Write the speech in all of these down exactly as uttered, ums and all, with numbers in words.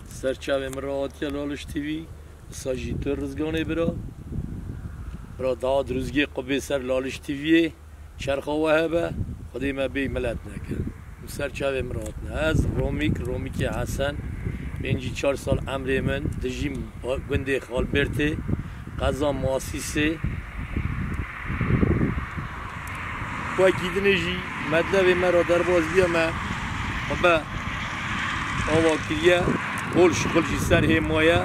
Ser çavê min re hatiye Laliş T V, wisa jî tu Rizganê bira. Bira, daha dirûzgê qubê ser Laliş T V'yê, çerxa we hebe, Xwedê me bêyî milet neke. Û ser çavê min re hatine. Ez, Romîk, Romîkê Hesen, pêncî çar sal emrê min, dijîm ba-, gundê Xalbêrtê, qeza Masîsê. Wekî dinê jî medlevê me re derbas bûye, me xwe be ava kiriye, hol şixul jî ser hê maye.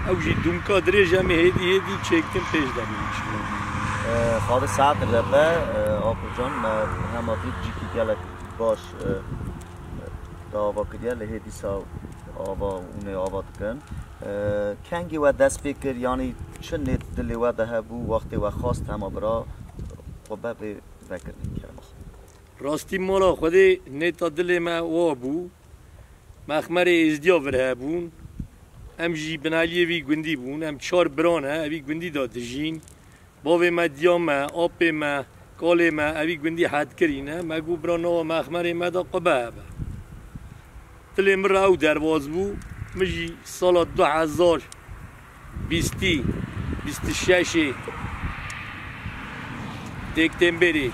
Ew jî dûmka dirêj em ê hêdî hêdî çêkin pêş de bînin şixul. E, Xalê saetir de be, e, Apo can, me hema tu cîkî gelek baş, e, e, te ava kiriye, lê hê dîsa ava, hûn ê ava dikin. E, kengî we dest pê kir, yanî çi nêt dilê we de hebû, wextê we xwest hema bira xwe be bê vekirin kerema xwe? Rastî mala Xwedê nêta dilê me wa bû. Mexmerê Êzdiya vir hebûn. Em jî binaliyê vî gundî bûn. Em çar bira ne, evî gundî de dijîn. Bavê me, diya me, apê me, kalê me evî gundî hed kirîne. Me got, bira, nava mexmerê me de qube hebe. Dilê min re ew derbas bû. Min jî sala du hezar bîstî, bîst û şeşê Dêktemberê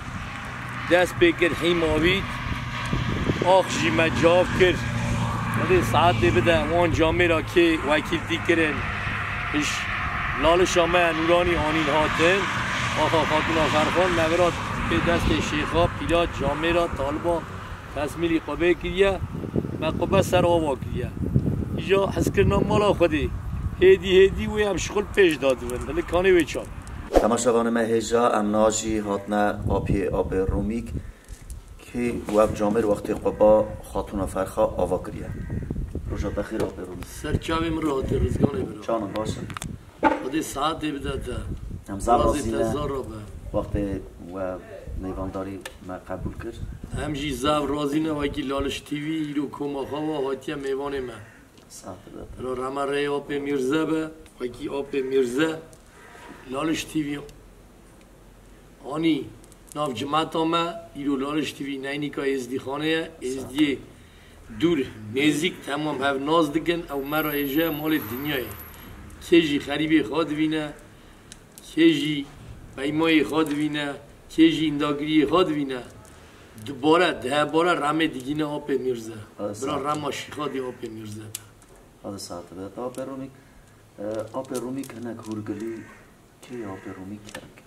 dest pê kir hîm avît. Ax jî me cav kir. Xwedê saetê bide wan camêra kê wekîltî kirin. Ji Lalişa me Nûranî anîn hatin. Axa Xatûna Ferxan me vira pê destê şêxa, pîla, camêra, taliba, Tesmîlî qubê kiriye, me qube ser ava kiriye. Îja hezkirina mala Xwedê. Hêdî hêdî wê em şixul pêş de dibin. Li kanê wê çar. Temaşevanê me hêja, em na jî hatine apê, apê Romîk, kê we bi camêr wextê quba Xatûna Ferxa ava kiriye. Roja te xêr, apê Romîk. Ser çavê min re hatî Rizganê bira. Çanin baş in? Xwedê saetê bide te. Em zaf razî ne. Wextê we mêvandarî me qebûl kir. Em jî zaf razî ne, wekî Laliş T V îro koma xwe ve hatiye mêvanê me. Saetê bide te. Ra rema rê apê Mîrze be, wekî apê Mîrze. Laliş T V anî nav cimeta me, îro Laliş T V neynîka Êzdîxanê ye. Êzdiyê dûr, nêzîk, temam hev nas dikin, ew me re êje malê dinyayê. Kê jî xerîbê xwe divîne, kê jî peymayê xwe divîne, kê jî îndagiriyê xwe divîne, dubare, dihebare remê digîne apê Mîrze. Bira, rema şîxadî apê Mîrze be. Hadi saetê be. Apê Romîk, e, apê Romîk hinek hûrgilî, kê ye apê Romîk, kerem ke?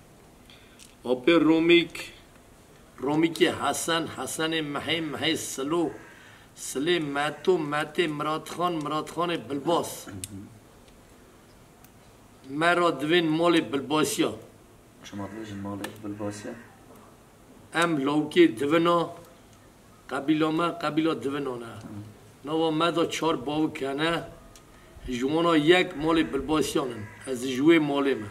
Apê Romîk, Romîkê Hesen, Hesenê Mehê, Mehê Silo, Silê Meto, Metê Miratxan, Miratxanê Bilbas. Me ra divên malê Bilbasiya. Çima dibêjin malê Bilbasiya? Em lawkê Divina, qebîla me qebîla Divina ne. Nava me de çar bavik hene. Ji wana yek malê Bilbasiyan in. Ez ji wê malê me.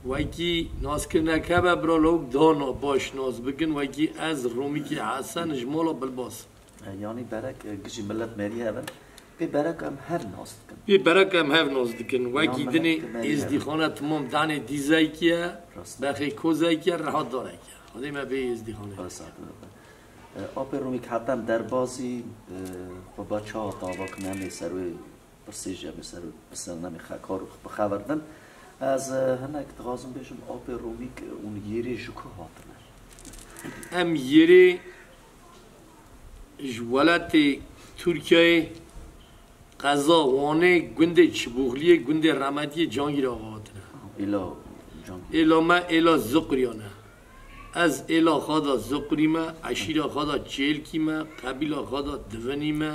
Wekî naskirineke hebe bira lawik daha na-, baş nas bikin. Wekî ez Romîkê Hesen ji mala Bilbas. E, yanî berek, e, gijî milet merî hev in. Pê berek em hev nas dikin. Pê berek em hev nas dikin. Wekî dinê Êzdîxane timam danê dîzeykiye, bexê kozeykiye, rehat darekiye. Xwedê me bê Êzdîxane. Xwedê saet bide. E, apê Romîk, heta em derbasî, e, xwe ba çawa tava kin, em ê ser wê pirsê jî, em ê ser wê pirsên em ê xekar û bi xeber din. Ez, e, hinek dixwazim bêjim, apê Romîk, e, hûn yêrê ji ku hatine? Em yêrê ji welatê Tirkiyeyê, qeza Wanê, gundê Çibuxliyê, gundê remetiyê Cangîr Axa hatine. Êla Cangîr. Êla me êla Ziqriyan e. Ez êla xwe de Ziqrî me, eşîra xwe de Çêlkî me, qebîla xwe de Divinî me.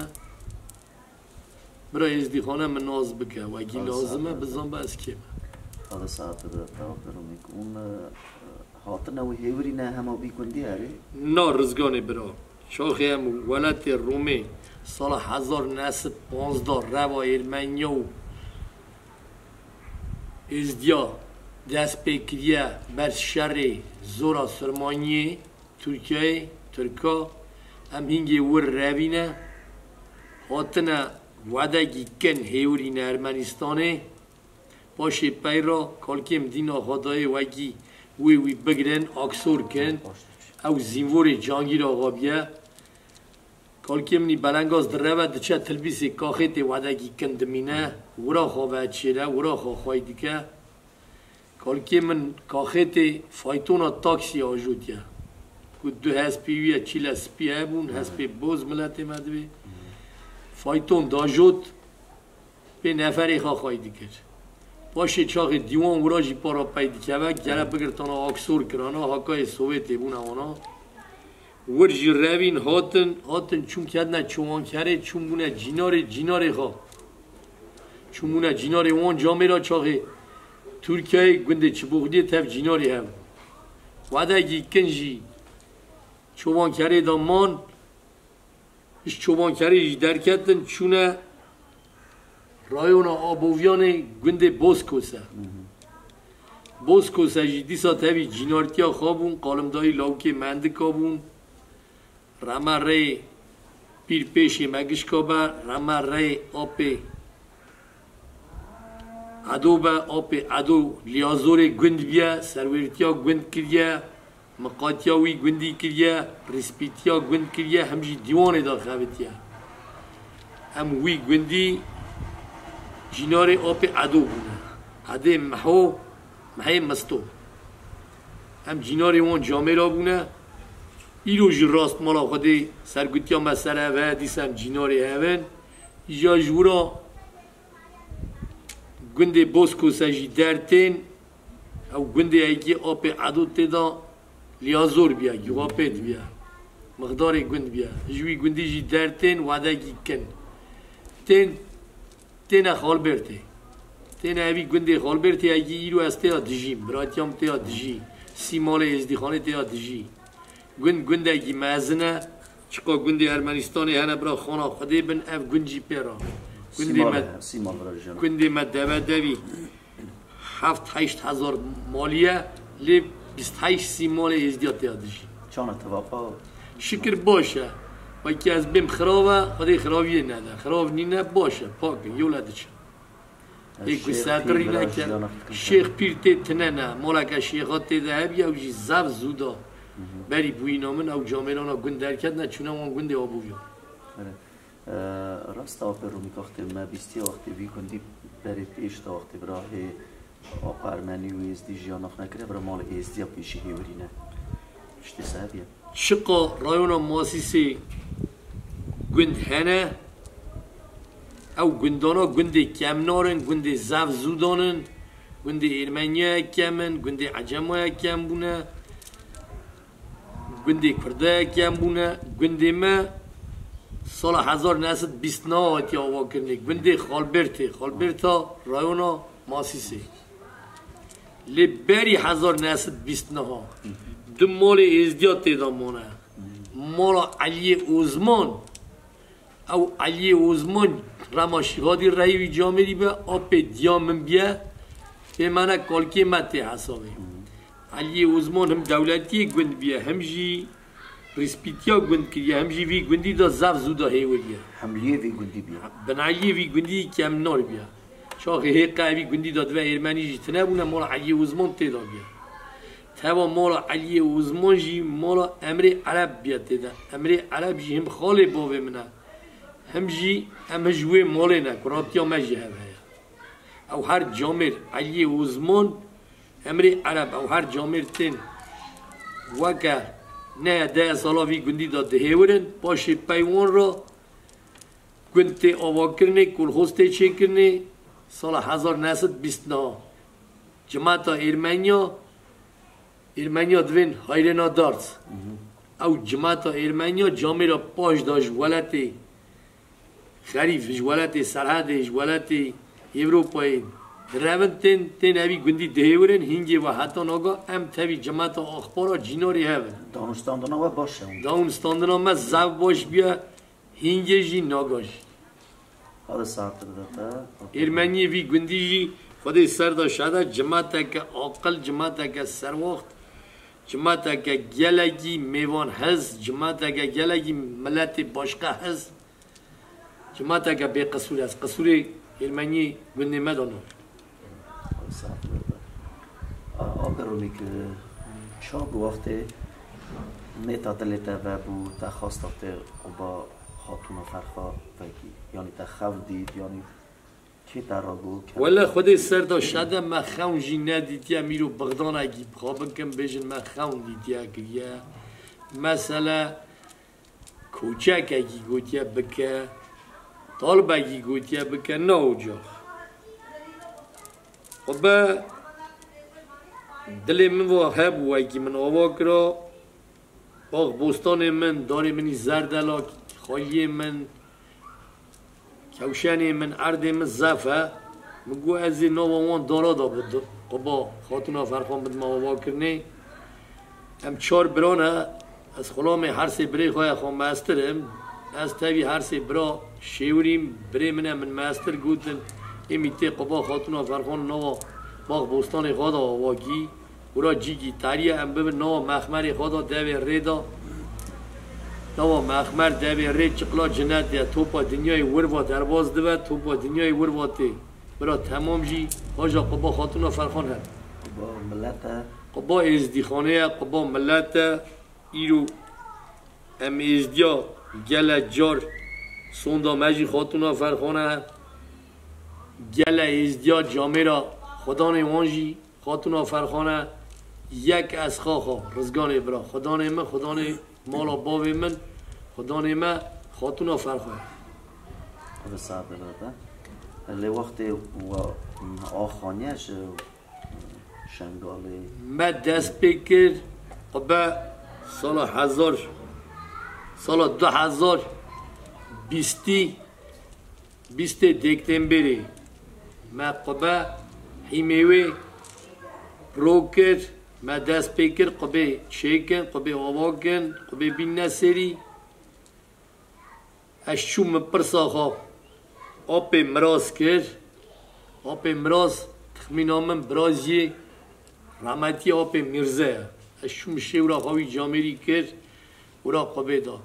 Bira Êzdîxane min nas bike, wekî lazim e, bizan be ez kê me. Hadi saet bide, tava Romîk. Hûn, e, hatine wê hêwirî ne hema bî gundî erê? Na Rizganê bira. Çaxê em welatê Romê sala hezar neh sed panzdeh reva Ermeniya û Êzdiya dest pê kiriye ber şerê zora Sirmaniyê, Tirkiyeyê, Tirka, em hingê wir revîne, hatine wedekî kin hêwirîne Ermenistanê. Paşê pey re kalkêm dîna xwe dayê wekî wê wî bigrin, aksor kin, ew zînvorê Cangîr Axa biye. Kalkê min î belengaz direve, diçe tilbîsê kaxêtê wedekî kin dimîne, wira xwe ve çêre, wira xwe xwey dike. Kalkê min kaxêtê faytona taksiyê ajotiye. Ku du hespê wî ye, çîle spî hebûn, hespê boz miletê me divê. Fayton dajot, pê neferê xwe xwey dikir. Paşê çaxê dîwan wira jî para pey dikeve, gere bigirtana aksor kirana, hakayê Sovêtê bûne wana. Wir jî revîn hatin, hatin çûn ketine çowankerê, çûn bûne cînarê, cînarê xwe. Çûn bûne cînarê wan camêra çaxê Tirkiyeyê gundê Çiboxliyê tev cînarê hev. Wedekî kin jî çowankerê de man, ji çobankerê jî derketin, çûne rayona Aboviyanê gundê Bozkose. Bozkose jî dîsa tevî cînartiya xwe bûn, qalimdayî lawikê mendika bûn. Reme rê pîr pêşê me gişka be, reme rê apê Edo be, apê Edo liyazorê gund biye, serwêrtiya gund kiriye, miqatiya wî gundî kiriye, rîspîtiya gund kiriye, him jî dîwanê de xebitiye. Em wî gundî cînarê apê Edo bûne. Edê Meho, Mehê Misto. Em cînarê wan camêra bûne. Îro jî rast mala Xwedê sergutiya me ser ev e, dîsa em cînarê hev in. Îja ji wira gundê Bozkose jî dertên, ew gundê êkî apê Edo tê de liyazor biya, gîwapêt biya. Mixdarê gund biya. Ji wî gundî jî dertên wedekî kin. Tên, têne Xalbêrtê. Têne evî gundê Xalbêrtê êkî îro ez tê ya dijîm. Biratiya min tê ya dijî. Sî malê Êzdîxanê tê ya dijî. Gund gundekî mezin e. Çiqa gundê Ermenistanê hene bira xana Xwedê bin, ev gund jî pê re. Gundê me, gundê me deve devî heft heşt hezar malî ye, lê bîst heşt sî malê Êzdiya tê ya dijî. Çana tevapa? Şikir baş e. Wekî ez bêm xirav e, Xwedê xiraviyê nede. Xirav nîne, baş e, pak in, yola diçe. Ê ku seqirî neke, şêx pîr tê tine ne. Moleke şêxa tê de hebiye, ew jî zaf zû da. Berî bûyîna min ew camêrana gund derketine, çûne wan gundê Aboviyan. Rast e, apê Rûmî, wextê me bîstiye, wextê vî gundî berê pêş de, wextê bira hê apa Ermenî û Êzdî jiyan nav nekire, bira malê Êzdiya pêşî hêwirîne. Tiştê se hebiye? Çiqa rayona Masîsê gund hene, ew gundana gundê kemnar in, gundê zaf zûdan in, gundê Êrmeniya kem in, gundê Ecemaya kem bûne, gundê Kurdaya kem bûne. Gundê me sala hezar neh sed bîst neh hatiye avakirinê. Gundê Xalbêrtê, Xalbêrta rayona Masîsê. Lê berî hezar neh sed bîst neh du malê Êzdiya tê de mane. Mala Eliyê Ozman, ew Eliyê Ozman rema Şîxadî reyî wî camêrî be, apê diya min biye, pê me ne, kalkê me tê hesabê. Eliyê Ozman him dewletiyê gund biye, him jî rîspîtiya gund kiriye, him jî vî gundî de zaf zû de hêwiriye. Hemliyê vî gundî biye. Bineliyê vî gundî kemnar biye. Çaxê hê qe evî gundî de dibe Êrmenî jî tine bûne, mala Eliyê Ozman tê de biye. Teva mala Eliyê Ozman jî mala Emrê Ereb biye tê de. Emrê Ereb jî him xalê bavê min e, him jî em ji wê malê ne, kuratiya me jî hev heye. Ew her camêr Eliyê Ozman, Emrê Ereb, ew her camêr tên weke neh deh sala vî gundî de dihêwirin, paşê pey wan re gund tê avakirinê, kolhoz tê çêkirinê, sala hezar neh sed bîst neh. Cimata Êrmeniya, Êrmeniya divên Hayrêna Dars. Ew cimata Êrmeniya camêra paş de ji welatê xerîf, ji welatê Serhedê, ji welatê Ewropayê direvin, tên, tên evî gundî dihêwirin, hingê ve heta naga em tevî cimata Axpara cînarê hev in. Danûstandina we baş e. Danûstandina me zaf baş bûye, hingê jî naga jî. Hadi saetir de te. Êrmeniyê vî gundî jî Xwedê ser de şade, cimateke aqil, cimateke serwaxt, cimateke gelekî mêvanhiz, cimateke gelekî miletê başqehiz, cimateke bêqisûr e. Ez qisûrê Ermeniyê gundê me de nakim. Estağfurullah. A, Abdurrahim, e, ça bi wextê nêta dilê te vebû, te xwesta te Quba Xatûna Ferxan vekî? Yanî te xewn dît, yanî kê te re got? Wele Xwedê ser de şade, me xewn jî nedîtiye, em îro bixdanekî bi xwe bikin, bêjin me xewn dîtiye kiriye. Mesele koçekekî gotiye bike, talibekî gotiye bike, ne ocax. Xwe be dilê min va hebû, wekî min ava kira, bax bostanê min, darê min î zerdela, xaliyê min, kewşenê min, erdê min zef e. Min got, ez ê nava wan dara da bidim, Quba Xatûna Ferxan bidime avakirinê. Em çar bira ne, ez xulamê her sê birê xwe ye, xwe mestir im. Ez tevî her sê bira şêwirîm, birê min e, min mestir gotin, ê mîtê Quba Xatûna Ferxan nava bax bostanê xwe da avakî. Wira cîkî tarî ye, em bibin nava mexmerê xwe da, devê rê da. Nava mexmer, devê rê, çiqla cinet ye, topa dinyayê wir va derbas dibe, topa dinyayê wir va tê. Bira temam jî haja Quba Xatûna Ferxan hebe. Quba milet e. Quba êzdîxane ye, Quba milet e. Îro em êzdiya gele car sonda me jî Xatûna Ferxan e. Gele êzdiya camêra xwedanê wan jî Xatûna Ferxan e. Yek ez xaxa Rizganê bira, xwedanê min, xwedanê mala bavê min, xwedanê me Xatûna Ferxan e. Bi saet berde. Lê wextê we axaniye ji Şengalê. Me dest pê kir, Quba sala hezar, sala du hezar bîstî, bîstê Dektemberê me Quba hîmê wê pro kir, me dest pê kir, Qubê çêkin, Qubê ava kin, Qubê bînne serî. Ez çûm min pirsa xwe apê Miraz kir. Apê Miraz, texmîna min, biraziyê rehmetî apê Mîrze ye. Ez çûm şêwra xwe wî camêrî kir, wira Qubê da.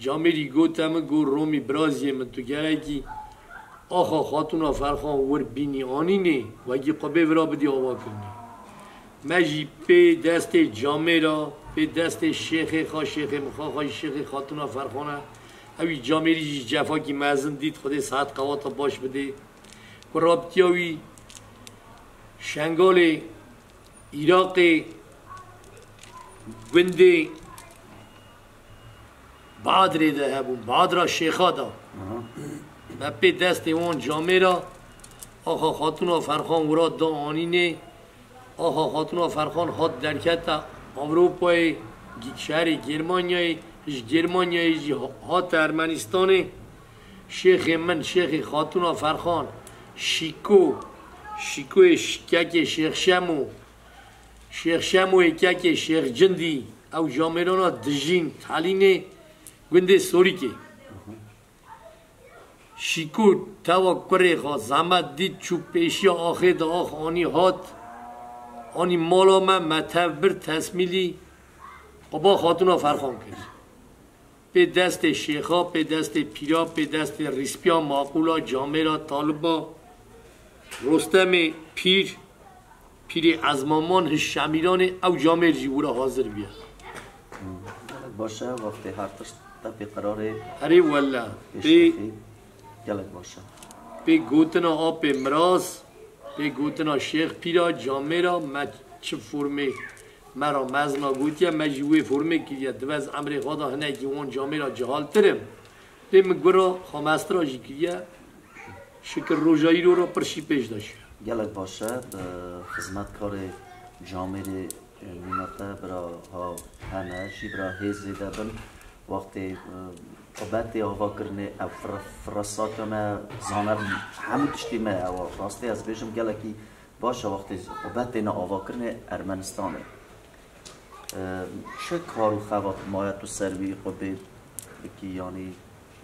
Camêrî gote min, got, Romî biraziyê min, tu gerekî axa Xatûna Ferxan wir bînî anînê, wekî Qubê vira bidî avakirinê. Me jî pê destê camêra, pê destê şêxê xwe, şêxê min xwe, xwe jî şêxê Xatûna Ferxan e. Ewî camêrî jî cefakî mezin dît, Xwedê sihet qewata baş bidê. Ku rabitiya wî Şengalê, Iraqê, gundê Badrê de hebûn, Badra Şêxa da. Aha. Me pê destê wan camêra, axa Xatûna Ferxan wira da anînê. Axa Xatûna Ferxan hat derkete Ewropayê, gi-, şerê Germanyayê, ji Germanyayê jî ha-, hate Ermenistanê. Şêxê min, şêxê Xatûna Ferxan, Şîko, Şîkoyê ş-, kekê Şêx Şemo, Şêx Şemoyê kekê Şêx Cindî, ew camêrana dijîn, telînê gundê Sorîkê. Şîko tewa kurê xwe zehmet dît, çû pêşiya axê de, ax anî hat, anî mala me, me tev bir tesmîlî Quba Xatûna Ferxan kir. Pê destê şêxa, pê destê pîra, pê destê rîspiya maqûla, camêra taliba, Rostemê pîr, pîrê ezmaman hi Şemîranê, ew camêr jî wira hazir bûye. Gelek baş e, wextê her tişt te pê qerarê. Erê wele, pê pêşkexî. Gelek baş e. Pê gotina apê Miraz, pê gotina şêx pîra, camêra me çi formê me ra mezna gotiye, me jî wê formê kiriye. Divez emrê xwe da hinekî wan camêra cehaltir im. Lê min gura xwe mestra jî kiriye. Şikir roja îro ra pir şî pêş de şiya. Gelek baş e, bi xizmetkarê camêrê, e, mîna te bira ha hene, jî bira hêzê de bin. Wextê, e, Qubetê ava kirinê, ev fir-, firasata me, zane hemû tiştê me ew a. Rastî ez bêjim gelekî baş e wextê Qubetê ne ava kirinê Ermenistanê. E, çi kar û xebat maye tu ser wî Qubê bikî, yanî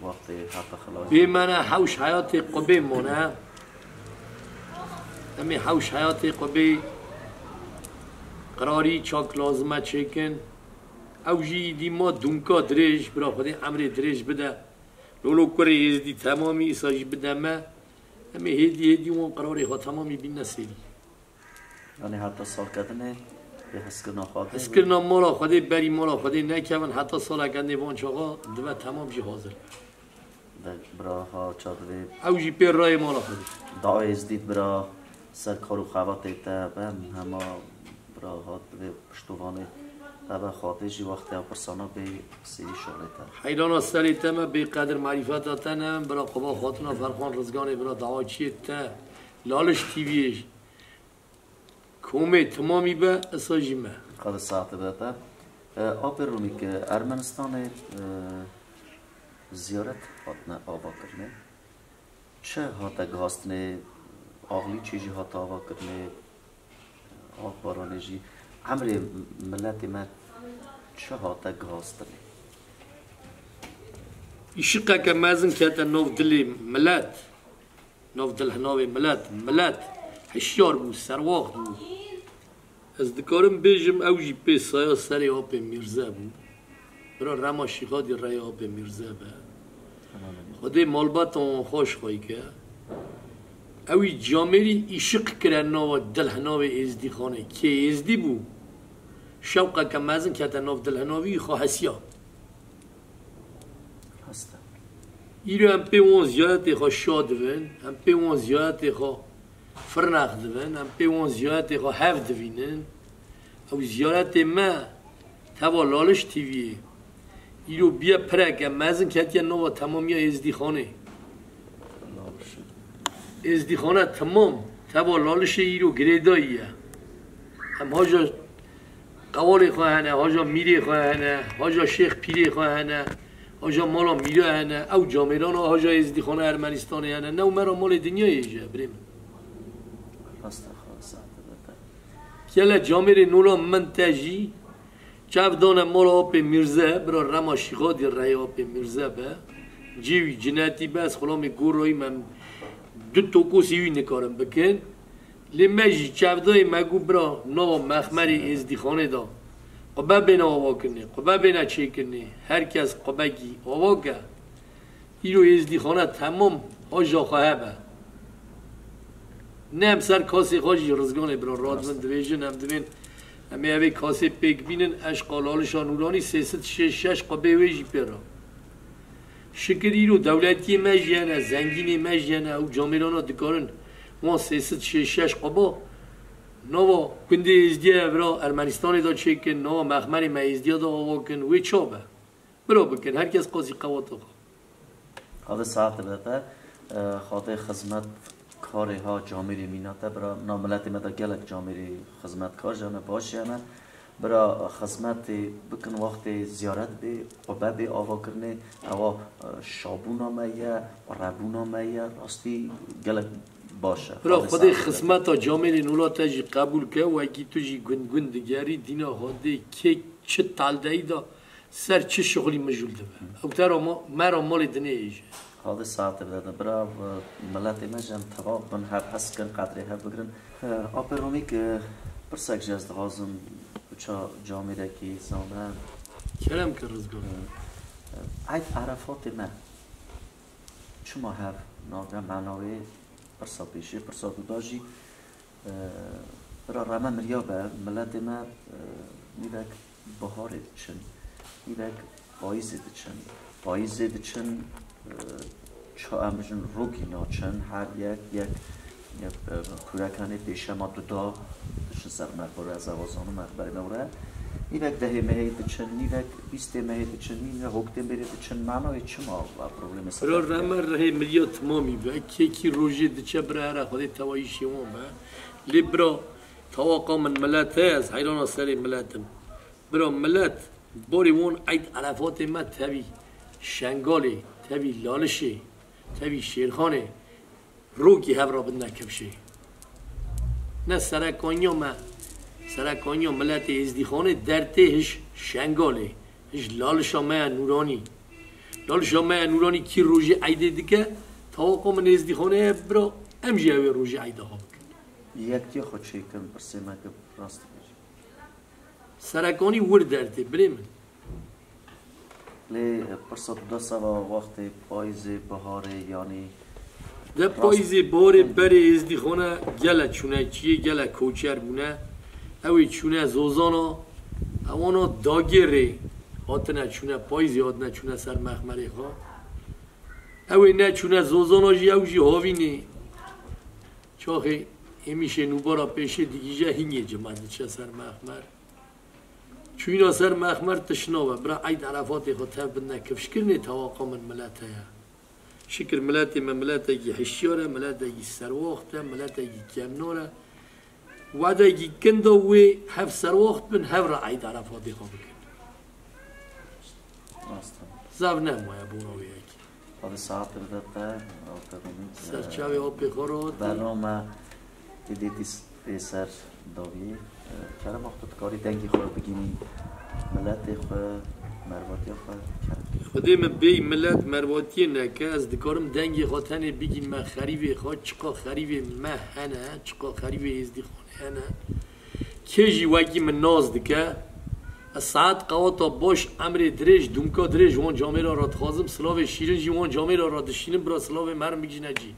wextê heta xilas? Bê me ne hewş heyatê Qubê mane. Em ê hewş heyatê xwe bê qirarî çak lazim e çêkin. Ew jî îdî ma dunka dirêj, bira Xwedê emrê dirêj bide. Lolo kurê Êzdî temamî îsa jî bide me. Em ê hêdî hêdî wan qirarê xwe temamî bînne serî. Yanî heta salketinê bê hezkirina xwe de. Hezkirina mala Xwedê, berî mala Xwedê nekevin, heta salek endê van çaxa dibe temam jî hazir be. De bira ha ça divê. Ew jî pê rayê mala Xwedê. Dawa Êzdî bira ser kar û xebatê te be, hema bira ha divê piştovanê te be, xatê jî wextê ew pirsana bê serî şolê te. Heyrana serê te me bê qedir marîfeta te ne, bira Quba Xatuna Ferxan Rizganê bira dawa çiyê te. Laliş T V'yê jî. Komê timamî be, isa jî me. Qada saete de te. E, Apê Rûmî ke Ermenistanê, e, ziyaret hatine avakirinê. Çi hate guhastinê, axlî çî jî hate avakirinê, axbaranê jî. Emrê miletê me çi hate guhastinê? Îşiqeke mezin kete nav dilê milet. Nav dilhinavê milet, milet hişyar bû, serwaxt bû. Ez dikarim bêjim, ew jî pê saya serê apê Mîrze bû. Bira Rema Şîxadî reyê apê Mîrze be. Xwedê malbata wan xweş xwey ke. Ewî camêrî îşiq kire nava dilhinavê Êzdîxanê. Kê Êzdî bû, şewqeke mezin kete nav dilhinavî xwe hesiya. Rast e. Îro em pê wan ziyaretê xwe şa dibin, em pê wan ziyaretê xwe firnex dibin, em pê wan ziyaretê xwe hev divînin. Ew ziyaretê me teva Laliş T V'yê îro biye pireke mezin ketiye nava temamiya Êzdîxanê. Êzdîxane temam teva Lalişê îro girêdayî ye. Em haja qewalê xwe hene, haja mîrê xwe hene, haja şêx pîrê xwe hene, haja mala mîra hene. Ew camêrana haja Êzdîxana Ermenistanê hene. Ne û me ra malê dinyayê jî ye, birê min. Rast e, xwe saete de te. Gele camêrê nola min te jî çav dane mala apê Mîrze, bira Rema Şîxadî reyê apê Mîrze be. Cê wî cinetî be, ez xulamê gor rayî me, du tokosî wî nikarin bikin. Lê me jî çavdayê me got, bira, nava mexmerê Êzdîxanê de qube bêne avakirinê, qube bêne çêkirinê, her kes qubekî ava ke. Îro Êzdîxane temam haja xwe hebe. Ne em ser kasê xwe jî rizganê bira radibin, dibêjin, em dibên, em ê evê kasê pêk bînin, eşqa Lalişa Nûranî sê sed şêst şeş qubê wê jî pê re. Şikir îro dewletiyê me jî hene, zengînê me jî hene, ew camêrana dikarin wan sê sed şêst şeş quba nava gundê Êzdiya evra Ermenistanê de çêkin, nava mexmerê me Êzdiya de ava kin, wê ça be? Bira bikin, her kes qasî qewata xwe. Xade saete be te, e, xade xizmet karê ha camêrê mîna te, bira na miletê me de gelek camêrê xizmetkar jane, baş jane. Bira xizmetê bikin, wextê ziyaret bê, qube bê avakirinê, ewa, e, şabûna me ye, qurebûna me ye, rastî gelek baş e. Bira Xwedê xizmeta camêrê nûla te jî qebûl ke, wekî tu jî gund gund digerî, dîna Xwedê kê çi taldeyî da ser çi şixulî mijûl dibe. Ew te ra ma-, me ra malê dinê êje. Xade saete bide de bira, e, miletê me jî em teva bin hev hez kin, qedrê hev bigirin. E, Apê Romîk, e, pirsek jî ez dixwazim, tu ça camêrekî zane. Kerem kir Rizgar. E, e, Eyd Erefatê me çima hev nade, mena wê pirsa pêşê, pirsa duda jî, e, bira reme miriya be, miletê me, e, nîvek biharê diçin, nîvek payîzê diçin. Payîzê diçin, e, ça em bijin rokî naçin, her yek, yek, yek, e, kurekanê pêşema duda diçin ser mexbere, ez eva zanim mexberê me re. Nîvek dehê mehê diçin, nîvek bîstê mehê diçin, nîvek hoktê mêrê diçin. Manayê çima va problemê ser Bira reme rihê miriya timamî be, kêkî rojê diçe bira here Xwedê tewayî şêwan be. Lê bira tawaqa min milet heye, ez heyrana serê miletim. Bira milet, barê wan Eyd Erefatê me tevî Şengalê, tevî Lalişê, tevî Şêrxanê, rokî hev ra bidine kifşê. Ne serekaniya me, serekaniya miletê Êzdîxanê dertê hij Şengalê, hij Lalişa me ya Nûranî. Lalişa me ya Nûranî kî rojê Eydê dike, tawaqa min Êzdîxanê ye bira, em jî ew ê rojê Eyda ha bikin. Yektiya xwe çêkin, pirsê me ki rast dibêjin. Serekanî wir dertê, birê min. Lê, e, pirsa tu da seba wextê payîzê, biharê, yanî De rast payîzê, biharê, berê êzdîxane gele çûne çiyê, gele koçer bûne. Ew ê çûne zozana, ewana dagêrê hatine çûne payîzê, hatine çûne ser mexmerê xwe. Ew ê neçûne zozana jî, ew jî havînê. Çaxê êmîşê nûbara pêşê digîje hîngê cima diçe ser mexmer. Çûyîna ser mexmer tişt nabe. Bira Eyd Erefatê xwe tev bidine kifşkirinê tewaqa min milet heye. Şikir miletê me miletekî hişyar e, miletekî serwaxt e, miletekî kemnar e. Wedekî kinda wê hev serwaxt bin, hev re Eyd Erefatê xwe bikin. Rast e. Zev nemaye bona wê yekê. Xwedê saet bide te, Alper Umît. Serçavê apê xwe rot. Bername tê dê tîs pê ser dawiyê. Kerem, wexta tu karî dengê xwe bigînî miletê xwe, mervatiya xwe, kerem. Xwedê min bêyî milet mervatiyê neke, ez dikarim dengê xwe tenê bigînime xerîvê xwe, çiqa xerîvê me hene, çiqa xerîvê êzdîxanê hene. Kê jî wekî min nas dike, ez saet qewata baş, emrê dirêj, dumka dirêj wan camêra re dixwazim, silavê şîrin jî wan camêra re dişînim, bira silavê merin bigîjine cî.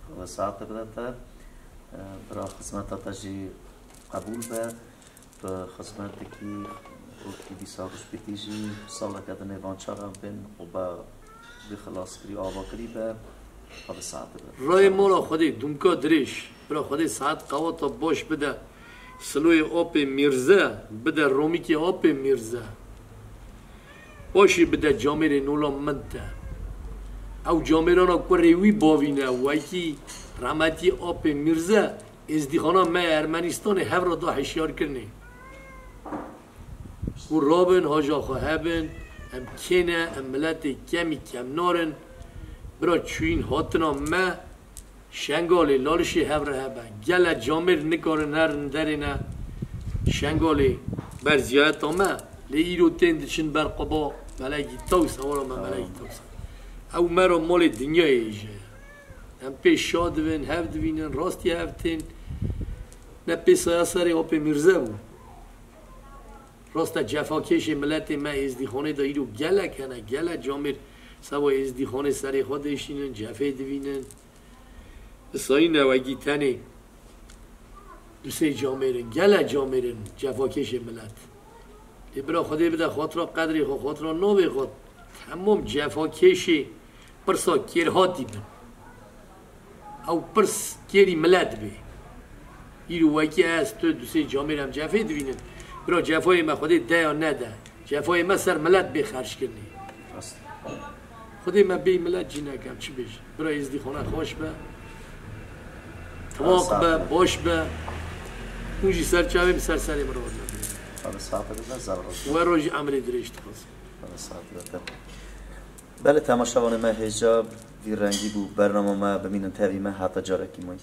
Xwedê saet bide te. Bira xizmeta te jî qebûl be. Tu xizmet dikî, rojekî dîsa rojpêtî jî, saleke din ê van çaxan bên û be bi xilaskirî û avakirî be. Xwedê saet bide. Rayê mala Xwedê, dumka dirêj. Bira Xwedê saet qewata baş bide. Siloyê apê Mîrze bide romîkê apê Mîrze. Paşê bide camêrê nola min te. Ew camêrana kurê wî bavîne, wekî remetî apê Mîrze, êzdîxana me Ermenîstanê hev re da hişyarkirinê. Ku rabin, haja xwe hebin, em kê ne, em miletê kemî kemnar in. Bira çûyîn hatina me, Şengalê, Lalişê hev re hebe. Gele camêr nikarin herin derê ne. Şengalê ber ziyareta me. Lê îro tên diçin ber Quba, melekî Taws, ewara me melekî Taws. Ew me re malê dinyayê hêje ye. Em pê şa dibin, hev divînin, rastî hev tên. Ne pê saya serê apê Mîrze bû. Rast e, cefakêşê miletê me êzdîxanê de îro gelek hene, gelek camêr seba êzdîxanê serê xwe dêşînin, cefê divînin. Bi sayî newegî tenê du sê camêr in, gelek camêr in cefakêşê milet. Lê bira Xwedê bide xatira qedrê xwe, xatira navê xwe, temam cefakêşê pirsa kêrhatî bin. Ew pirs kêrî milet bê. Îro wekî ez, tu, du sê camêr em cefê divînin. Bira cefayê me Xwedê de ya nede. Cefayê me ser milet bê xerckirinê. Rast. Xwedê me bê milet cî neke, em çi bêjin? Bira êzdîxane xweş be. Tiwaq be, baş be. Hûn jî ser çavê min, ser serê min re. Xwedê saete bide, zaf rast. We rojî emrê dirêj dixwazim. Xwedê saete bide. Belê temaşevanê me, hêja vî rengî bû bernama me, bimînin tevî me heta carekî may.